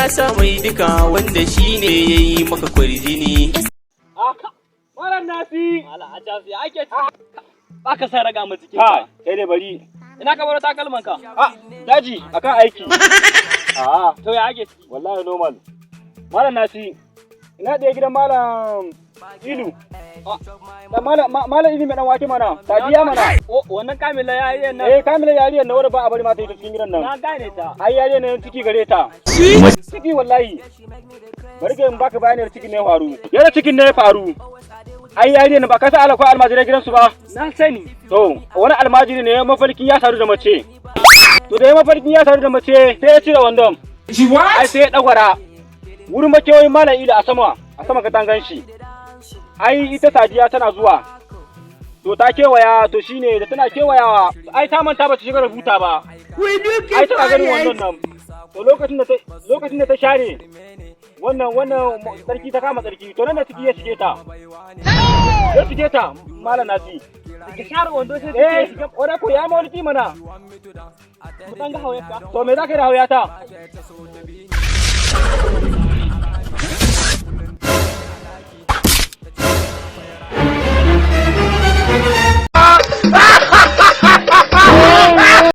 sa mai duka wanda shine yayi maka kwarjini. Malam Nasi! Mala a ya ake ba ka sa raga mu jikin Ka, ka. kai dai bari. Ina ka baro takalman ka? Ah, daji akan aiki. Ah, To ya ake ciki? Wallahi normal. Malam Nasi, ina ɗaya gidan Malam Ilu. Da Malam Malam Ilu mai dan wake mana, Sadiya mana. O, wannan Kamila yariyar nan. Eh, Kamila yariyar na wadda ba a bari mata ita cikin gidan nan. Na gane ta. Ai yariyar nan ciki gare ta. Ciki wallahi. Bari ka in baka bayanin cikin ne ya faru. Yadda cikin ne ya faru. Ai yariyar nan ba ka sa ala ko almajirai gidansu ba. Na sani. To, wani almajiri ne ya mafarkin ya sadu da mace. To da ya mafarkin ya sadu da mace, sai ya cire wandon. Ai sai ya dagwara. Wurin makewayin Malam Ilu a sama katangan shi. Ai ita Sadiya tana zuwa. To ta kewaya, to shine da tana kewayawa, ai ta manta ba ta shiga da buta ba. Ai tana ganin wandon nan. To lokacin da ta share wannan tsarki, ta kama tsarki, to nan da ciki ya shige ta. Ya shige ta, Malam Nasi. Ka share wando sai Eh, ciki ya shiga. Wadda ko ya mauliki mana. Mu dan ga hauyarka. To me za ka yi da hauyata?